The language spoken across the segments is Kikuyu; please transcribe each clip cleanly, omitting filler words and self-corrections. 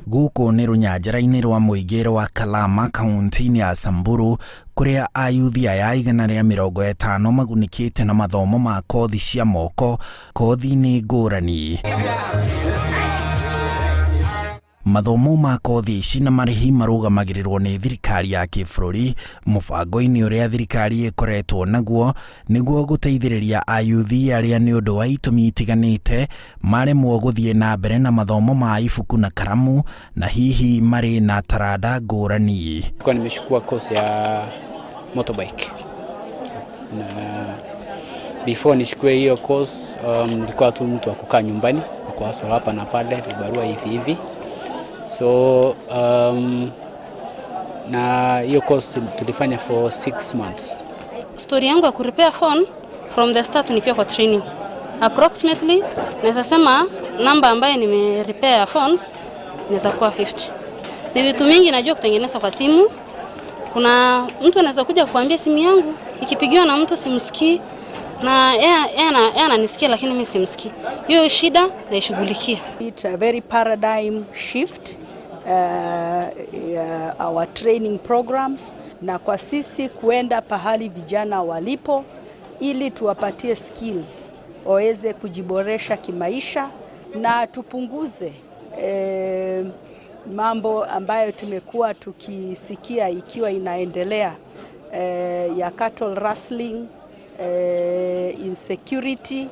Gũkũ nĩ rũnyanjara-inĩ rwa mũingĩ rwa Kalama kaunti-inĩ ya Samburu, kũrĩa ayuthi aya 150 magunĩkĩte na mathomo ma kothi cia moko kothi-inĩ ngũrani. Mathomo ma kothi ici na marĩhi marũgamagĩrĩrwo nĩ thirikari ya kĩbũrũri mũbango-inĩ ũrĩa thirikari ĩkoretwo naguo nĩguo gũteithĩrĩria ayuthi arĩa nĩ ũndũ wa itũmi itiganĩte maremwo gũthiĩ na mbere na mathomo ma ibuku na karamu na hihi marĩ na taranda ngũrani. Kwa nimechukua course ya motorbike, na before nichukue hiyo course, nilikuwa tu mtu wa kukaa nyumbani kwa hustle hapa na pale, vibarua hivi hivi. So na hiyo course tulifanya for 6 months. Story yangu ya kurepair phone, from the start nikiwa kwa training, approximately naweza sema namba ambayo nime repair phones inaweza kuwa 50. Ni vitu mingi najua kutengeneza kwa simu. Kuna mtu anaweza kuja kuambia, "Simu yangu ikipigiwa na mtu simsikii," na yeye ananisikia lakini mimi simsikii. Hiyo shida naishughulikia. It's a very paradigm shift, our training programs, na kwa sisi kuenda pahali vijana walipo ili tuwapatie skills waweze kujiboresha kimaisha na tupunguze mambo ambayo tumekuwa tukisikia ikiwa inaendelea ya cattle rustling, insecurity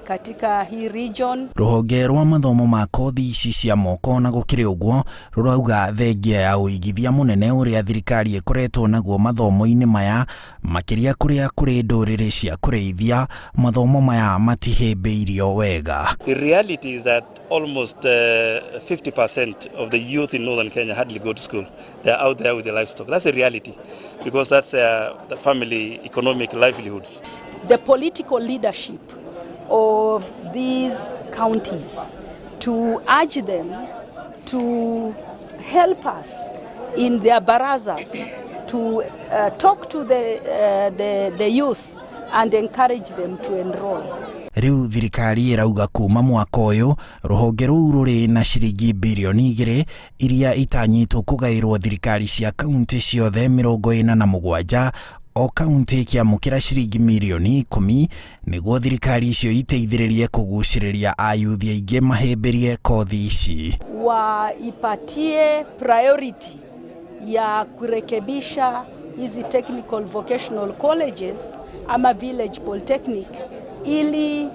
katika hii region. Rũhonge rwa mathomo ma kothi ici cia moko, na gũkĩrĩ ũguo, rũrauga thengia ya ũigithia mũnene ũrĩa thirikari ĩkoretwo naguo mathomo-inĩ maya, makĩria kũrĩa kũrĩ ndũrĩrĩ cia kũrĩithia, mathomo maya matihĩmbĩirio wega. The reality is that almost 50% of the youth in northern Kenya hardly go to school. They are out there with the livestock. That's a reality because that's the family economic livelihoods. The political leadership of these counties, to urge them to help us in their barazas to talk to the youth and encourage them to enroll. Rĩu thirikari ĩrauga kuma mwaka ũyũ rũhonge rũu rũrĩ na ciringi birioni 2 iria itanyĩtwo kũgaĩrwo thirikari cia kaunti ciothe 47, o kaunti ĩkĩamũkĩra ciringi mirioni 10, nĩguo thirikari icio iteithĩrĩrie kũgucĩrĩria ayuthi aingĩ mahĩmbĩrie kothi ici. Waipatie priority ya kurekebisha hizi technical vocational colleges ama village polytechnic ili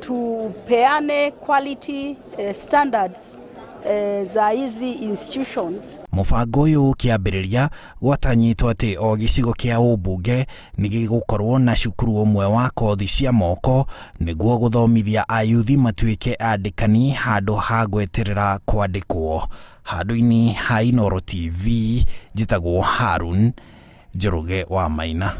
tupeane quality standards za hizi institutions. Mũbango ũyũ ũkĩambĩrĩria gwatanyĩtwo atĩ o gĩcigo kĩa ũmbunge nĩ gĩgũkorwo na cukuru ũmwe wa kothi cia moko nĩguo gũthomithia ayuthi matuĩke andĩkani handũ ha gweterera kwandĩkwo. Handũ-inĩ ha Inooro TV, njĩtagwo Harun Njoroge wa Maina.